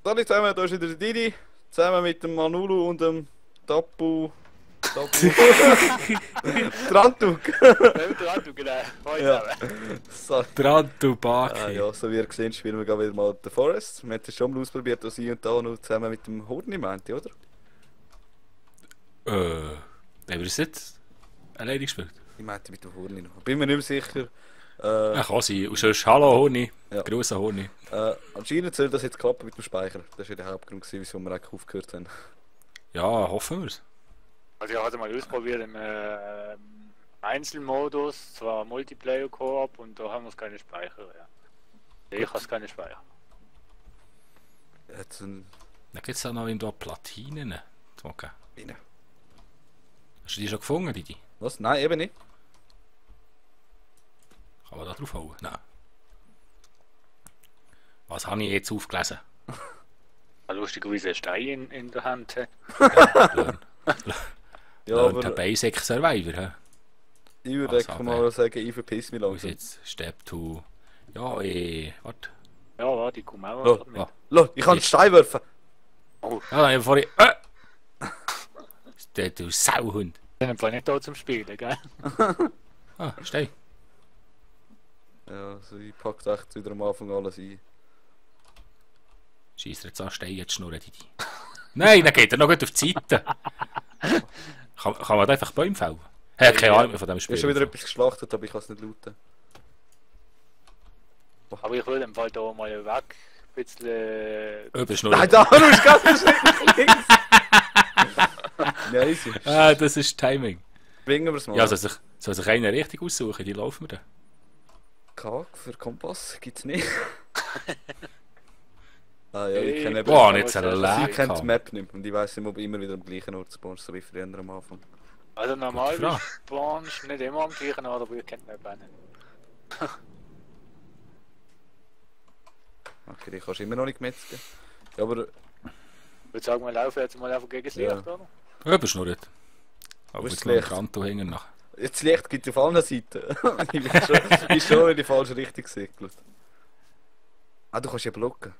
Hallo zusammen, da ist wieder der Didi. Zusammen mit dem Manulu und dem Tapu. Trantuk. Trantuk, genau. Hoi Ja. zusammen. So. Trantubaki. Ja, so wie ihr gesehen spielen wir gerade wieder mal The Forest. Wir haben es schon mal ausprobiert, dass ich und da noch zusammen mit dem Horni meinte, oder? Haben wir das jetzt alleine gespielt? Ich meinte mit dem Horni noch. Bin mir nicht mehr sicher. Ja, kann sein. Und sonst, hallo Honi. Ja. Grosser Honi. Anscheinend soll das jetzt klappen mit dem Speicher. Das war ja der Hauptgrund, wieso wir eigentlich aufgehört haben. Ja, hoffen wir's. Also ich hatte mal ausprobiert im Einzelmodus, zwar Multiplayer Koop und da haben wir keine Speicher, ja. Ich habe keine Speicher. Jetzt ein. Dann gibt es auch noch irgendwo Platinen. Okay. Biene. Hast du die schon gefunden, Didi? Was? Nein, eben nicht. Kann man da drauf hauen? Nein. Was habe ich jetzt aufgelesen? Lustigerweise ein Stein in der Hand. Learn. Ja, Learn the aber Basic Survivor. He? ich würde Was echt aber? mal sagen, ich verpiss mich Wo ist langsam. jetzt Step 2? Ja, warte. Ja, warte, ich komme auch Oh, gerade mit. Ah. Lo, ich kann einen Stein werfen. Oh, Ja, dann bevor ich... Du Sauhund. ich bin einfach nicht da zum Spielen, gell? Ah, Stein. Ja, also ich pack da echt wieder am Anfang alles ein. Scheiss dir jetzt an, Stein jetzt schnurren, Didi. Nein, dann geht er noch gut auf die Seite. Kann man da einfach Bäume fällen? Ich habe keine Ahnung mehr von dem Ich Spiel. habe schon wieder etwas geschlachtet, aber ich kann es nicht lauten. Aber ich will im Fall da mal weg. Ein bisschen. Überschnurren. Nein, da ist ganz schrecklich links. Ja, easy. Ah, das ist Timing. Bringen wir es mal. Ja, soll sich einer richtig aussuchen, die laufen wir dann. K für Kompass gibt's nicht. Ah ja, ich kenne eben. Boah, Ja, nicht so was ist das? lecker. Ich kenne die Map nicht und ich weiss immer, ob ich immer wieder am gleichen Ort spawnst, so wie früher am Anfang. Also normal Gute Frage. spawnst du nicht immer am gleichen Ort, aber ich kenne nicht einen. Okay, die kannst du immer noch nicht metzgen. Ja, aber Ich würde sagen, wir laufen jetzt mal einfach gegen das Ja. Licht, oder? Überschnurrt. Aber Wo ist jetzt das noch ein Licht? Kanto hinten nach. jetzt das Licht gibt es auf allen Seiten. Ich bin schon in die falsche Richtung gesegelt. Ah, du kannst ja blocken.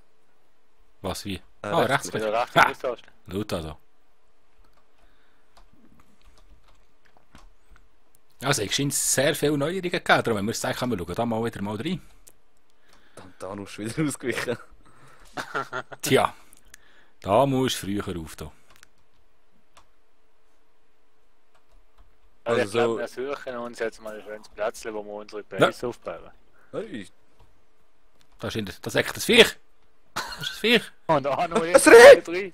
Was, wie? Rechtsklick. Wenn du rechts Ha! hast. Laut also. Also, es scheint sehr viele Neuerungen gegeben, darum müssen wir sagen, wir schauen da mal wieder mal rein. Dann Thanos ist wieder ausgewichen. Tja, da musst du früher auf. Da. Also ich Also glaube, so- wir suchen uns jetzt mal ein schönes Plätzchen, wo wir unsere Base aufbauen. Hey, Das ist echt das Viech. Das ist das Viech. Und da noch Ein Reh! drin.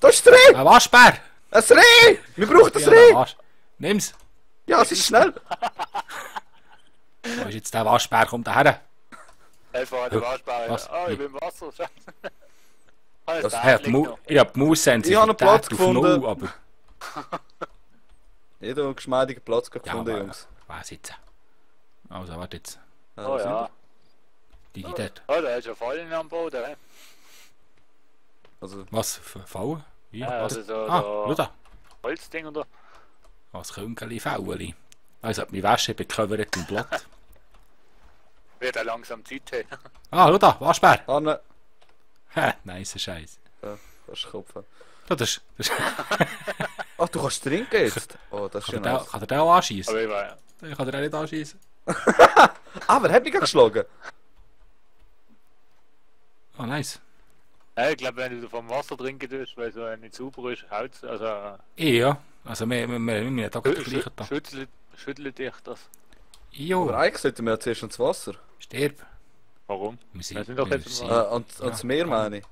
da ist das Reh! Ein Waschbär. Ein Reh! Wir brauchen das Ja, Reh! Nimm's. Ja, es ist schnell! Wo ist jetzt der Waschbär? Kommt daher. Einfach an der Waschbare. Was? Oh, ich bin im Wasser. Scheiße. Ah, das Was? Bad liegt noch. Ich hab die Maus Ich habe einen Platz auf gefunden. 0, aber... Jeder hat geschmeidigen Platz Ja, gefunden, aber... Jungs. Was jetzt? Also, warte jetzt. Oh ja. Die dort. Oh, da ist ja Fallen am Boden. He? Also, Was? Fallen? Wie? Ja, Was? also so Schau da. Holzding oder? Was Künkeli, Fäueli. Also, hat meine Wäsche becovert im Blatt. Wird er langsam Zeit haben. Ah, schau da, Waschbär. Anne. Hä, nice Scheiß. Ja, kannst du Kopf haben. Das ist... Ach, du kannst trinken jetzt? Oh, das ist ja nice. Kann er den auch anschießen? Aber ich weiß. Ich kann den auch nicht anschießen. Ah, wer hat mich geschlagen? Oh, nice. Ja, ich glaube, wenn du vom Wasser trinken tust, weil es so nicht sauber ist, haut also Ja, also wir da gleich da. schüttelt dich das. Aber Jo, eigentlich sollten wir ja zuerst ins Wasser. stirb. Warum? Wir Wir sind doch jetzt sind- im Ans Meer meine ich.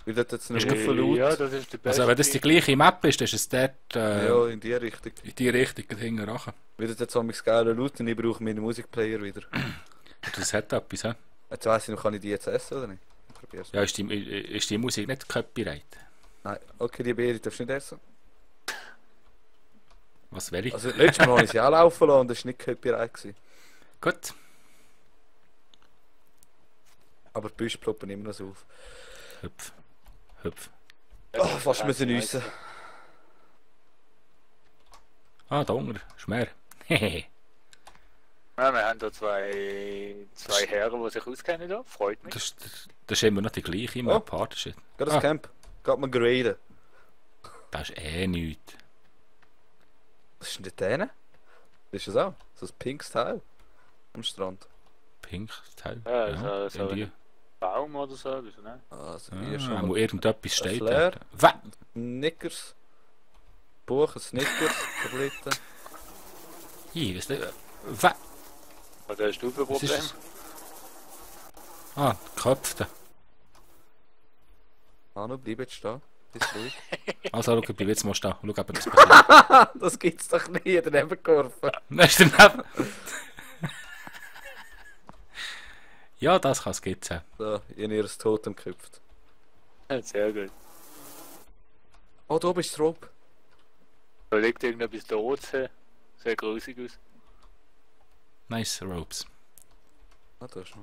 Weil dort jetzt eine Stufe laut. Ja, das ist die beste. Also wenn das die gleiche Map ist, dann ist es dort Ja, in die Richtung. in die Richtung hinten rachen. Wird jetzt am geile laut und ich brauche meinen Musikplayer wieder. Das hat etwas, hä? Jetzt weiss ich noch, kann ich die jetzt essen oder nicht? Ich probier's. Ja, ist die Musik nicht copyright? Nein, okay, die Beere darfst du nicht essen. Was will ich? Also letztes Mal habe ich sie auch laufen lassen und das war nicht Copyright gewesen. Gut. Aber die Büsche ploppen immer noch so auf. Hüpf. Hüpf. Oh, fast müssen nüssen. Ah, da unten. Ist mehr. Hehehe. Ja, wir haben da zwei Herren, die sich auskennen da. Freut mich. Das ist immer noch die gleiche Map, hart shit. Geh das Camp. Geht mal graden. Das ist eh nichts. Was ist denn dort hinten? Das ist es auch. So ein pinkes Teil. Am Strand. Pink Teil. Ja, so irgendwie. ein Baum oder so, wieso nicht? Also hier schon Wo mal irgendetwas steht. Flair. dort. Was? Snickers. Buchen Snickers. Tabletten. Hier, was ist was? Was hast du für Was ist Problem? das? Ah, die Köpfe. Manu, bleib jetzt stehen. Bist ruhig. Also, schau, bleib jetzt mal stehen. Schau, ob das passiert. Das gibt's doch nie, daneben geworfen. Nein, ist daneben. Ja, das kann es geben. So, in ihr Totem geküpft. Sehr gut. Oh, da oben ist das Rope. Da liegt irgendetwas tot. Sehr grusig aus. Nice Ropes. Ah, da ist noch.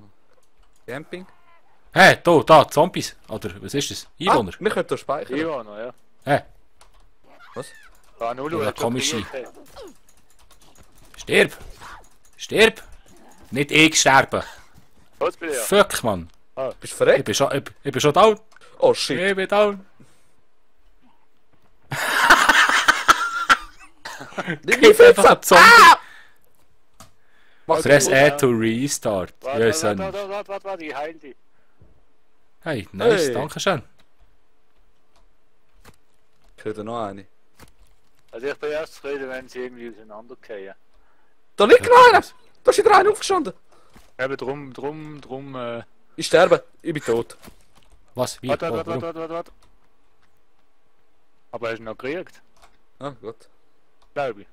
Camping. Hey, da, Zombies. Oder, was ist das? Einwohner. Wir können hier speichern. Ivano, ja. Hey, Was? Ranulu Ja, hat komische. schon stirb! Stirb! Nicht ich sterben. Was bin ich ja? Fuck, Mann. Bist du verreckt? Ich bin schon down. Oh shit. Ich bin down. Nicht Ich bin einfach ein Zombie. Mach's Press gut. A to restart. Ja, son. Warte, ich heil dich. Hey, nice, Hey. danke schön. Ich höre noch eine. Also ich bin erst zufrieden, wenn sie irgendwie auseinandergehen. Da liegt noch einer! Da ist wieder einer aufgestanden. Eben drum, Ich sterbe. Ich bin tot. Was? Wie? Warte. Warum? Aber hast du ihn noch gekriegt? Ah, gut. Glaube ich.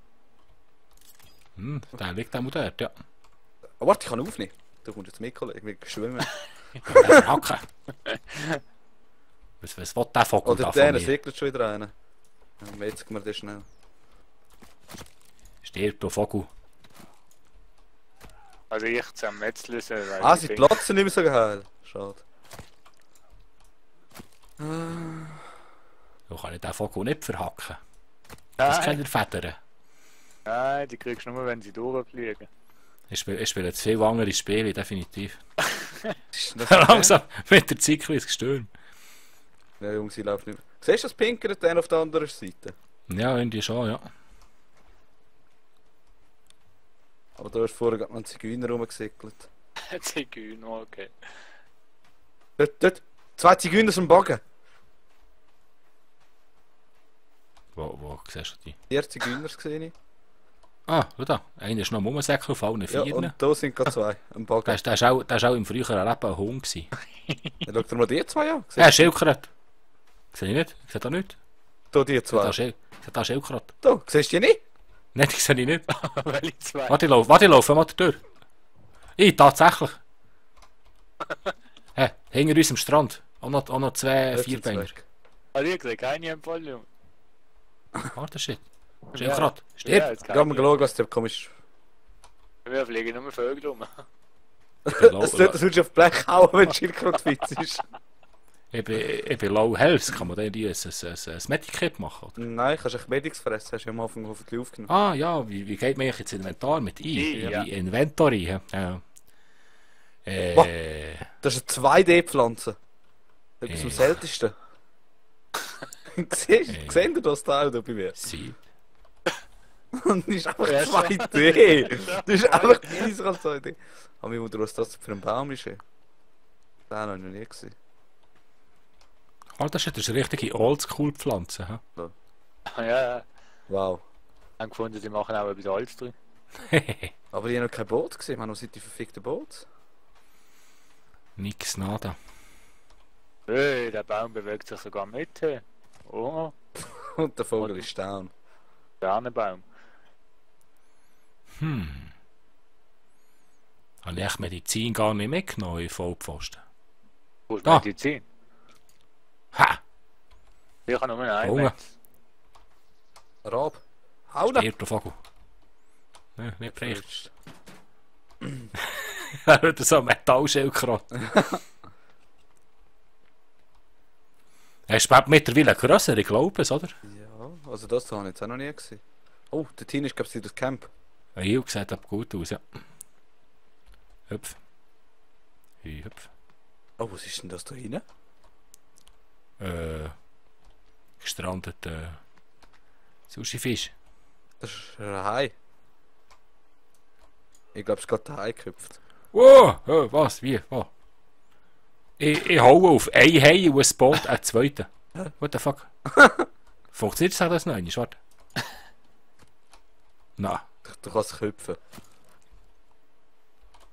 Der liegt auch dort, ja. Oh, warte, ich kann aufnehmen. Du kommst jetzt mit, Kollege. Ich will schwimmen. Hacken. Was will der Vogel Oder da der von mir? segelt schon wieder einer. Ja, jetzt wir das schnell. Stirb, du Vogel. Also ich zermetzle sie, weil Ah, ich sie bin- platzen nicht mehr so geil. Schade. Du kann ich den Vogel nicht verhacken. Das Nein, keine Federn. nein, die kriegst du nur, wenn sie durchfliegen. Ich spiele jetzt viel andere Spiele, definitiv. Ist das Langsam mit der Zeit gestürmt. Ja, Jungs, sie laufen nicht mehr. Siehst du das Pinkere dann auf der anderen Seite? Ja, irgendwie schon, ja. Aber da ist vorher gerade noch ein Zigeuner rumgesickelt. Zigeuner, okay. Dort. 2 Zigeuner sind am Bogen. Wo siehst du die? 4 Zigeuner gesehen ich. Ah, schau da. Einer ist noch am Rumsäckeln auf allen Ja, Vieren. und da sind gerade 2 am Bogen. Der ist auch im früheren Leben ein Hund gewesen. Dann schau dir mal die 2 an. Ja, Schildkröte. Sehe ich nicht? Ich sehe da nicht. Da die Ich sehe da 2. Schildkröte. Da, siehst du die nicht? Nein, die sehe ich nicht. Welche zwei? Warte, ich laufe mal durch. Tatsächlich. Hä, hinter uns am Strand. Auch noch 2 Dort sind sie Vierbeiner. weg. Also ich krieg keine Empfehlung. Warte, shit. Schildkröte. Ja, Stirb. jetzt Geh mal schauen, was da komisch. Wir fliegen nur Vögel rum. Das tut das auf Blech hauen, wenn Schildkröte fit ist. Ich bin low health. Kann man da irgendwie ein Medikit machen? Oder? Nein, kannst du echt Medix fressen, hast du ja am Anfang hoffentlich aufgenommen. Ah ja, wie geht man eigentlich ins Inventar mit I? Ja. Wie Inventory, ja. Ja. Das ist eine 2D-Pflanze. Etwas am seltensten. Seht ihr das Teil da bei mir? Sie. Und das ist einfach Ja, 2D. Das ist einfach easy als 2D. Aber ich wundere, was das für ein Baum ist. Den habe ich noch nie gesehen. Das ist eine richtige Oldschool-Pflanze. Ja, Wow. haben gefunden, sie machen auch etwas Altes drin. Aber ich habe noch kein Boot gesehen. Man sieht die verfickten Boot. Nix, nada. Hey, der Baum bewegt sich sogar mit. Hey. Oh, Und der Vogel ist down. Sternenbaum. Habe ich echt Medizin gar nicht mitgenommen in Vollpfosten? Wo ist Da. Medizin? Ha! Ich habe nur einen Junge. Metz. Rab. Hau da! Stirb, der Vogel. Ja, nicht recht. Verrutscht. Er hat so ein Metallschildkröte. Er ist mittlerweile grösser, ich glaube es, oder? Ja, also das habe ich jetzt auch noch nie gesehen. Oh, der Teen ist, glaube ich, das Camp. Ja, Hill sieht aber gut aus, ja. Hüpf. Hüpf. Oh, was ist denn das da hinten? gestrandeten Sushi-Fisch. Das ist ein Hai. Ich glaube, es ist gerade der Hai gehüpft. Wow! Oh, was? Wie? Wo? Ich haue auf ein Hai und es spawnt einen zweiten. What the fuck? Funktioniert das noch nicht? Warte. Na. Du kannst hüpfen.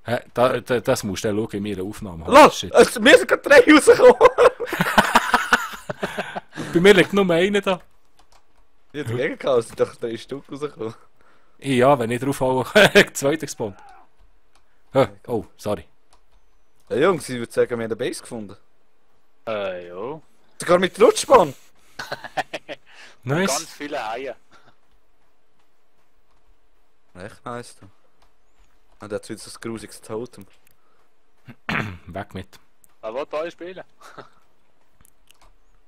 Hä? Das musst du dann schauen in meiner Aufnahme. Lass! Shit. Wir sind gerade 3 rausgekommen! Bei mir liegt nur einer da. Ich hätte dagegen gehabt, es sind doch 3 Stück rausgekommen. Ja, wenn ich drauf haue, zweiter gespawnt. Oh, sorry. Ja, Jungs, ich würde sagen, wir haben eine Base gefunden. Ja. Sogar mit Rutschbahn! Nice. Ganz viele Eier. Echt nice. Da. Und jetzt wieder so ein grusiges Totem. Weg mit. Wer will da spielen?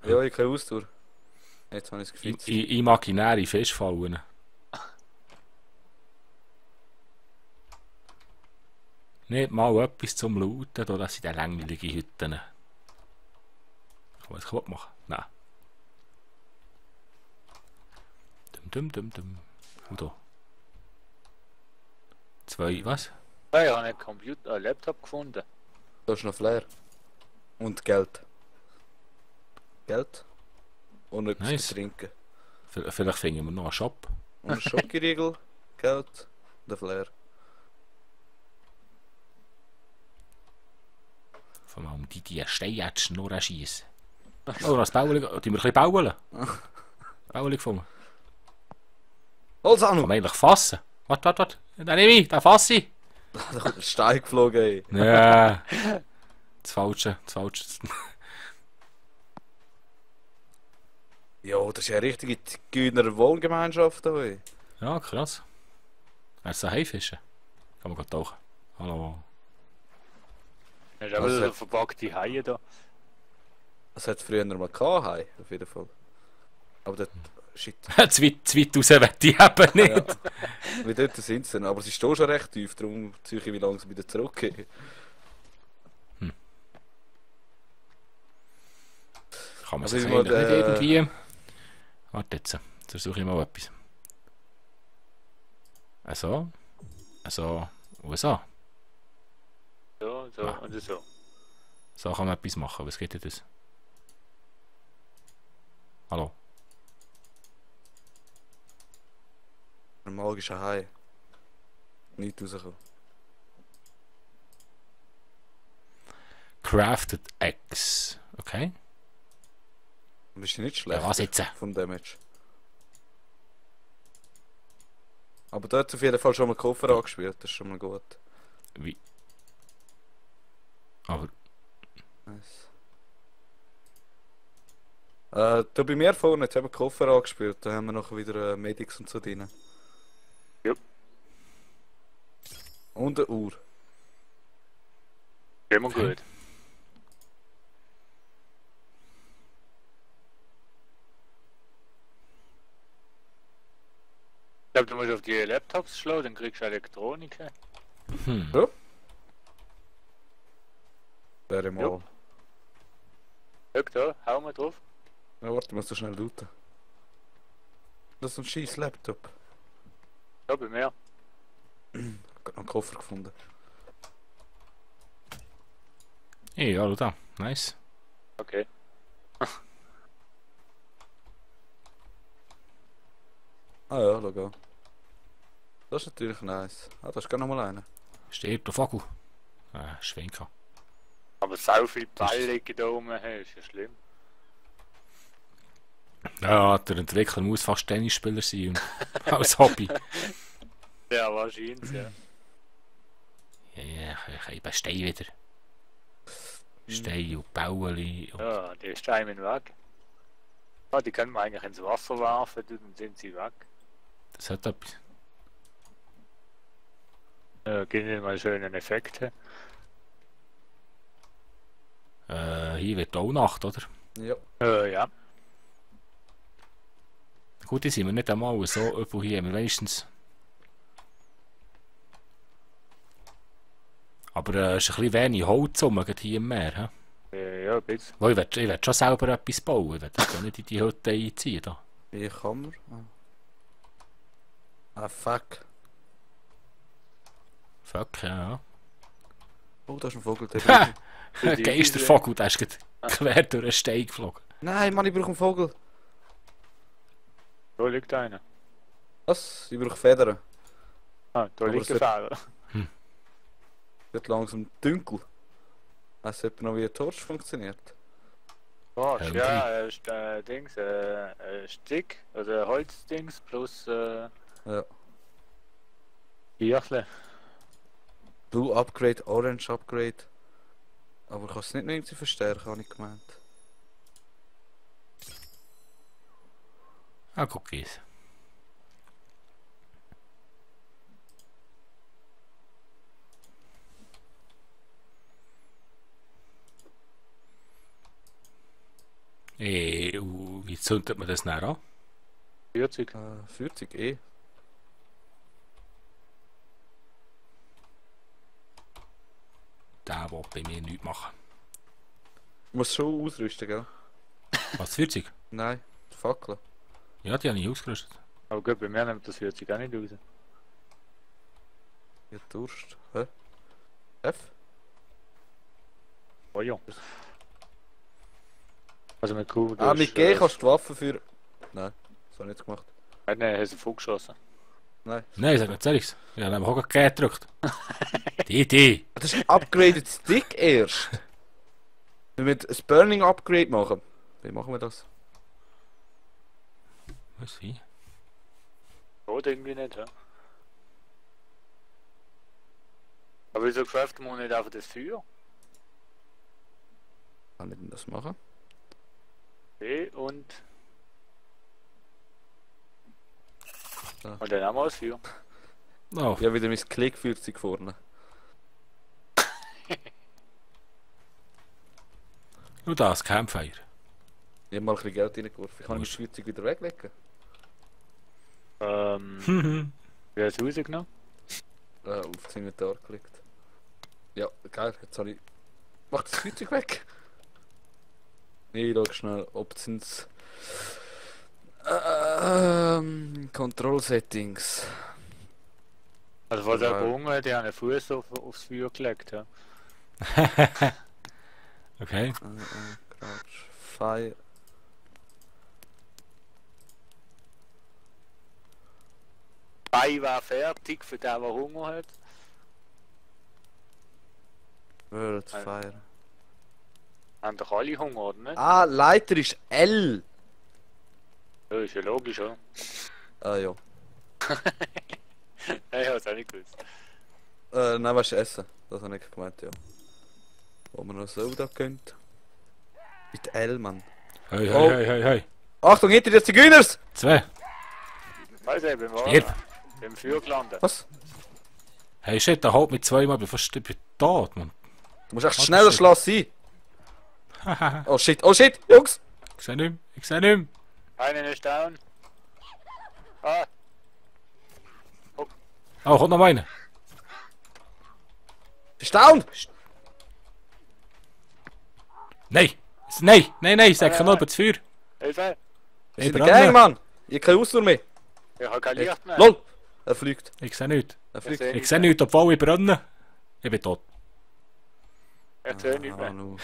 Ja, ich kann Ausdauer. Jetzt habe ich es gefitzt. Imaginäre Fischfallen. Nicht mal etwas zum Lauten, da das sind die langweiligen Hütten. Kann man das kaputt machen? Nein. Dum. Und da. 2, was? Ja, ich habe einen Computer, einen Laptop gefunden. Da ist noch Flair. Und Geld. Geld. Und etwas Nice. zu trinken. Vielleicht finden wir noch einen Shop. Und ein Schokoriegel, Geld, der Flair. Von allem die Steinjätschen nur schießen. Oh, noch das Bauen. Die wir ein bisschen bauen. Bauen gefunden. Hol's Kann an! man eigentlich fassen? Warte. Den nehme ich, den fasse ich. Da kommt ein Stein geflogen, ey. Ja. Das Falsche. Ja, das ist ja eine richtige Zigeuner Wohngemeinschaft da, ey. Ja, krass. Hast du Haifischen? Kann man gut tauchen. Hallo. Das ist aber Also- so verpackte Haie da. Das hat es früher mal gehabt, hey, auf jeden Fall. Aber dort, shit. Zu weit raus möchte ich eben nicht. Ja. Wie dort sind sie, aber sie stehen schon recht tief, darum ziehe ich wie langsam wieder zurück. Kann man Also sich ich mal, eigentlich nicht irgendwie... Warte jetzt versuche ich mal etwas. So. Und so. So Ah. und so. So kann man etwas machen. Was geht denn das? Hallo? Ein magischer Hai. Nicht rausgekommen. Crafted X. Okay. Du bist nicht schlecht Ja, was jetzt? vom Damage. Aber dort auf jeden Fall schon mal Koffer angespielt, das ist schon mal gut. Wie? Aber... Nice. Da bei mir vorne, jetzt haben wir Koffer angespielt, da haben wir noch wieder Medics und so drin. Jupp. Und eine Uhr. Immer gut. Ich glaube, du musst auf die Laptops schlagen, dann kriegst du Elektronik. Hm. Wäre mal. Jupp. Schau da, hau mal drauf. Ja, warte, ich muss so schnell looten. Das ist ein scheiß Laptop. Da bei mir. Ich habe noch einen Koffer gefunden. Hey, hallo da. Nice. Okay. Ah ja, schau an. Das ist natürlich nice. Ah, da ist gar noch mal einer. Steht der Vogel. Schwenker. Aber so viel Bälle da oben, hey, ist ja schlimm. Ja, der Entwickler muss fast Tennisspieler sein. Und als Hobby. Ja, wahrscheinlich, ja. Ja, ich habe Stein wieder. Stein und Bauli. Und Ja, die Steine weg. Ja, die können wir eigentlich ins Wasser werfen, dann sind sie weg. das hat etwas. Geben wir mal einen schönen Effekt. Hier wird auch Nacht, oder? Ja. Ja. Gut, die sind wir nicht einmal so übel hier, wir wenigstens. Aber es ist ein bisschen wenig Holz rum, gerade hier im Meer. He? Ja, ein bisschen. Weil ich will schon selber etwas bauen. Ich will das ja nicht in die Hütte einziehen. Da. Wie kann man? Ah, fuck. Fuck, ja. Oh, da ist ein Vogel. Ha! Für die Geistervogel, der ist gerade quer durch den Stein geflogen. Nein, Mann, ich brauche einen Vogel. Da liegt einer. Was? Ich brauche Federn. Ah, da Aber liegt es der Fehler. Wird langsam dunkel. Weiss jemand noch, wie ein Torch funktioniert? Oh, Ja, ja, Dings, Stick, also Holzdings plus Ja. Birchle. Blue Upgrade, Orange Upgrade. Aber ich kann es nicht noch irgendwie verstärken, habe ich gemeint. Ah, Cookies. Wie zündet man das näher an? 40. 40 eh. Der will bei mir nichts machen. Du musst schon ausrüsten, gell? Was, 40? Nein, die Fackeln. Ja, die habe ich ausgerüstet. Aber gut, bei mir nimmt das 40 auch nicht raus. Ja, Durst. Hä? F? Oh ja. Also mit Q. Ah, mit G kannst du die Waffe für... Nein, das habe ich nicht gemacht. Nein, hast du vorgeschossen. Nein. Nein, sag nicht, soll ich's? Ja, dann haben wir auch G gedrückt. Die. Das ist ein Upgraded Stick erst. Wenn wir ein Burning Upgrade machen. Wie machen wir das? Was, wie? Oder irgendwie nicht, ja. Aber wieso craften wir nicht einfach das Feuer? Kann ich denn das machen? Okay, und... Ja. Und dann haben wir das Feuer. Oh, Ja, wieder mein Klick 40 vorne. nur das, Campfire. Ich habe mal ein bisschen Geld reingeworfen. Ich kann die Musst- 40 wieder weglegen. Wie hast du rausgenommen? Auf das Inventar gelegt. Ja, geil, jetzt habe ich... Mach das 40 weg! Nee, ich schau schnell, Options... Control Settings. Also vor der Ja. Bunge, die haben einen Fuß aufs Feuer gelegt, ja. Okay. Crouch, Fire... Bei war fertig für den, der Hunger hat. World Also- Fire... Haben doch alle Hunger, oder nicht? Ah, Leiter ist L! Ja, ist ja logisch, ja. Ah ja. Ich hab's auch nicht gewusst. Nein, was ist Essen? Das habe ich gemeint, ja. Wo man noch so da könnt. Mit L, Mann. Hey, Oh. hey. Achtung, hinter dir Zigeuners! 2. Weiß ich, beim Stirb. Beim Feuer gelandet. Was? Hey, shit, da haut mich zweimal, ich bin tot, Mann. Du musst echt Warte, schneller shit. Schloss sein. Hahaha. Oh shit, Jungs! Ich seh nicht mehr. Einer ist down. Ah, Oh, kommt noch einer. Bist du down? Nein, ich sag nur über das Feuer. Hilfe! Wir Ich sind in der brenne. Gang, Mann! Ich habe keine Ausdauer mehr. Ich hab kein Licht mehr. LOL! Er fliegt. Ich seh nichts. Er fliegt. sehe Ich seh nichts, obwohl ich brenne. Ich bin tot. Ich sehe nicht Ah, mehr. no.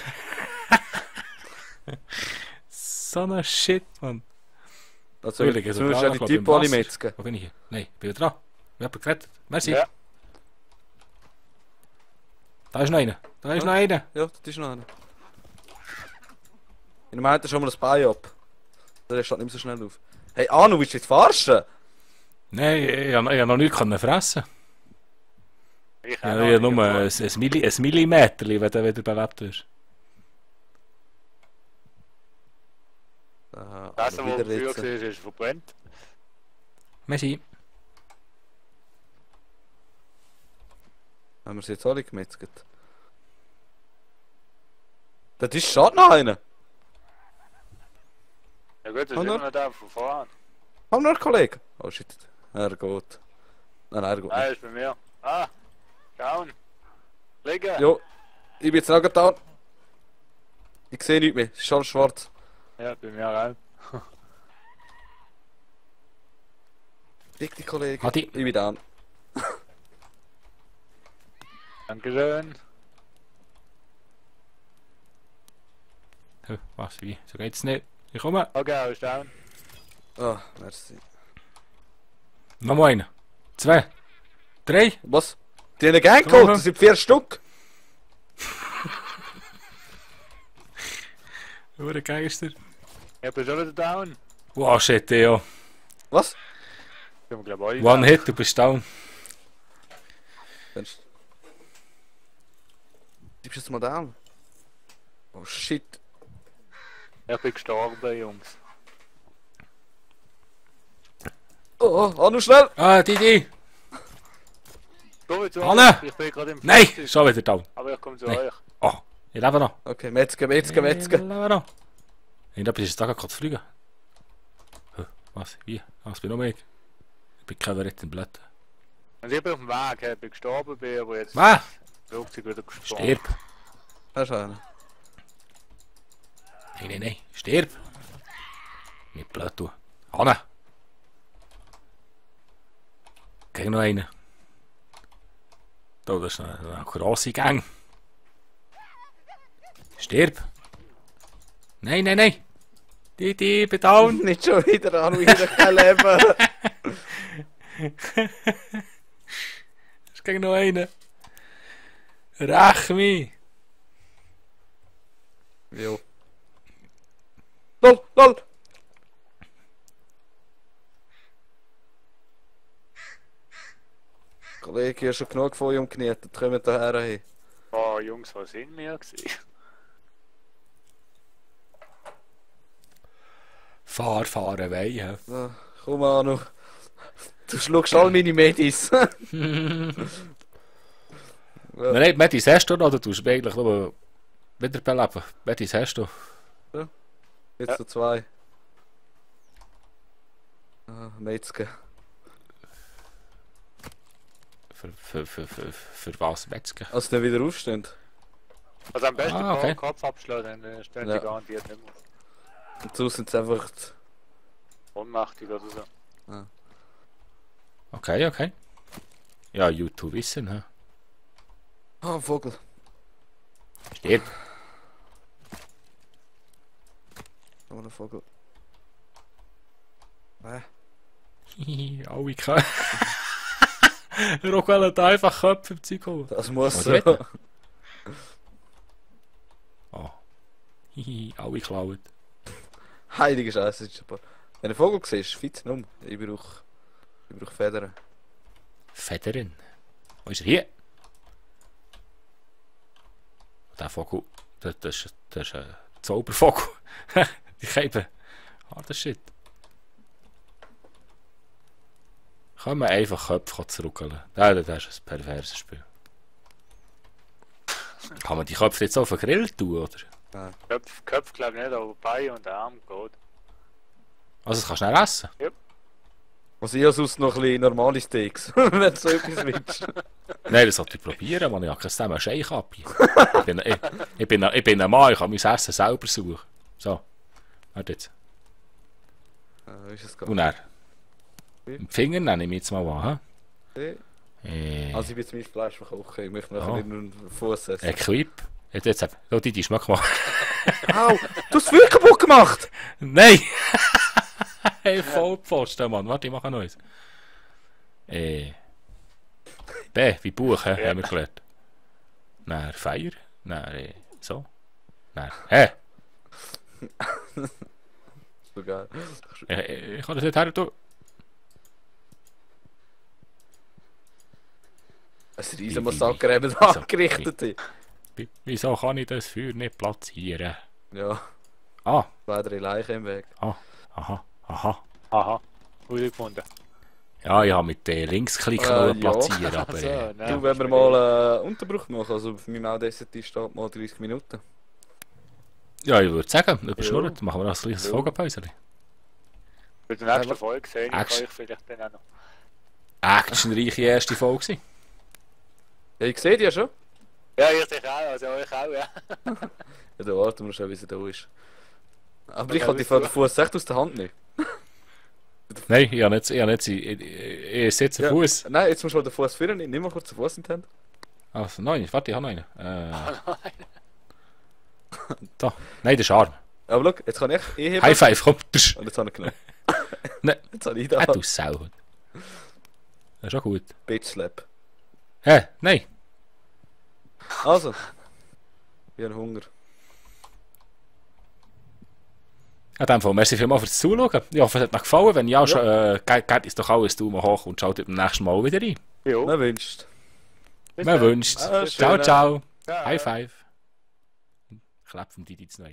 So ein Shit, Mann. Also, Natürlich, jetzt also musst du ja die glaub ich, Typen im alle Wasser. metzgen. Wo bin ich hier? Nein, ich bin wieder dran. Ich hab gerettet. Merci. Ja. Da ist noch einer. Da ist noch einer. Ja, das ist noch einer. Ich meinte schon mal ein Bein ab. Der steht nicht mehr so schnell auf. Hey, Anu, willst du jetzt verarschen? Nein, ich hab noch nichts können fressen. Ich Ja, auch ich hab nicht nur gewusst. ein Millimeter, wenn du wieder belebt wirst. Das, was wieder im Feuer jetzt. war, ist verbrannt. Merci. Haben wir sie jetzt alle gemetzgt? Das ist schon noch einer. Ja gut, das Oh, ist no. immer noch der von vorne. Haben wir einen Kollegen? Oh shit. Er geht. Nein, er geht Nein, nicht. ist bei mir. Ah, down. Liegen. Jo, ich bin jetzt auch down. Ich sehe nichts mehr. Es ist alles schwarz. Ja, bei mir auch. Richtig, Kollege. Adi. Ich bin down. Dankeschön. Was, wie? So geht's nicht. Ich komme. Okay, er ist down. Ah, merci. Nochmal einen. 2. 3. Was? Die haben einen Gang geholt, das sind 4 Stück. Wo der Geister? Ich bin schon wieder down. Wow, shit, Theo. Was? Ich bin glaube ich One Hit, du bist down. Mensch. Du bist jetzt mal down. Oh shit. Ich bin gestorben, Jungs. Oh, nur schnell! Ah, die. Komm zu Anne! euch. Ich bin gerade im Nein, Flugzeug. schon wieder down. Aber ich komme zu Nein. euch. Oh, ich lebe noch. Okay, Metzger. Ich lebe noch. Ich glaube, ist da gerade zu fliegen. Was? Wie? Ah, es bin noch mehr. Ich bin kein Verrett in Blätter. Und ich bin auf dem Weg, ich bin gestorben, bin aber jetzt Was? das Flugzeug wieder gestorben. Stirb. Hast du einen? Nein. Stirb. Nicht blöd tun. Hanne. Gegen noch einen. Da, das ist eine grosse Gang. Stirb. Nein. Die, bin down. Nicht schon wieder an, wieder kein Leben. Ist gegen noch einen. Räch mich. Jo. Lol. Kollege, hier ist schon genug von euch umgenietet. Kommt daher hin. Oh, Jungs, was sind wir gewesen? Fahren weg. Ja. So, komm Manu. Du schluckst all meine Medis. Nein, Medis hast du noch, oder tust du eigentlich nur wiederbeleben? Medis hast du. Jetzt Ja. zu 2. Metzger. Für was Metzger? Als die wieder aufstehen. Also am besten Ah, okay. den Kopf abschlagen, dann stehen Ja. die garantiert nicht mehr. Und sonst sind sie einfach. Ohnmächtig oder so. Okay. Ja, YouTube wissen, hä? Ah, Vogel. Stirb. Oh, ein Vogel. Alle können. Rockwell hat einfach Köpfe im Zeug holen. Das muss Was so. geht denn? Oh. Alle klauen. Heilige Scheiße, ist aber. Wenn du einen Vogel siehst, fit um. Ich brauche Federn. Federn. Wo ist er? Hier. Der Vogel. Das ist ein Zaubervogel. Ich habe harter Shit. Kann man einfach Köpfe zurückholen. Das ist ein perverses Spiel. Kann man die Köpfe jetzt auf den Grill tun, oder? Köpf glaube ich nicht, aber Bein und Arm geht. Also das kannst du schnell essen. Was ich sonst noch ein bisschen normale Steaks, wenn du so etwas willst. Nein, das sollte ich probieren, man. Ich habe kein Thema Scheich ab. Ich bin ein Mann, ich kann mein Essen selber suchen. So. Warte jetzt. Wie ist es Und gegangen? dann. Mit Finger nehme ich jetzt mal an. Okay. Hä? Also ich bin jetzt mein Fleisch verkochen, ich möchte Ja. noch einen Fuß essen. Equip. Jetzt so die Schmack machen. Au! Du hast es wirklich kaputt gemacht! Nein! Hey, Vollpfosten, Mann. Warte, ich mache noch eins. B, wie Buch, Ja. haben wir gelernt. Dann Feier. Dann so. Dann, hä? So geil. Ich kann das nicht her tun. Ein riesen Massaker haben wir angerichtet. Wieso kann ich das Feuer nicht platzieren? Ja, Ah, 2, 3 Leichen im Weg. aha. Aha, gefunden. Ja, ich habe mit Linksklick Ja. platzieren, aber So, nein, Du, wenn wir mal Unterbruch machen, also auf meinem Audacity steht mal 30 Minuten. ja, ich würde sagen, überschnurrt, machen wir noch ein kleines Vogelpäuschen. Für die nächste Ja, Folge sehen kann Action. ich vielleicht dann auch noch. Actionreiche erste Folge gewesen. Ja, ich sehe die ja schon. Ja, ich dich auch, also euch auch, ja. Ja, dann warten wir schon, wie sie da ist. Aber ich Ja, kann die Fuß echt aus der Hand nehmen. Nein, ich habe nicht, ich sitze Ja. Fuß. Nein, jetzt musst du mal den Fuß führen. Nimm mal kurz den Fuß in die Hand. Also, nein, warte, ich habe noch einen. Da. Nein, der ist Arm. Aber schau, jetzt kann ich heben. High Five, komm. Und jetzt habe ich genommen. Nein. Jetzt habe ich da. Du Sau. Das ist auch gut. Bitch Slap. Hä? Nein. Also. Ich habe Hunger. In dem Fall, merci vielmals fürs Zuschauen. Ich hoffe, es hat euch gefallen. Wenn ja, gebt uns doch alles Daumen hoch und schaut beim nächsten Mal wieder rein. Jo. Man wünscht. Bis Man dann. wünscht. Ah, Ciao, schön. ciao. Ja. High Five. Klepfen die jetzt noch.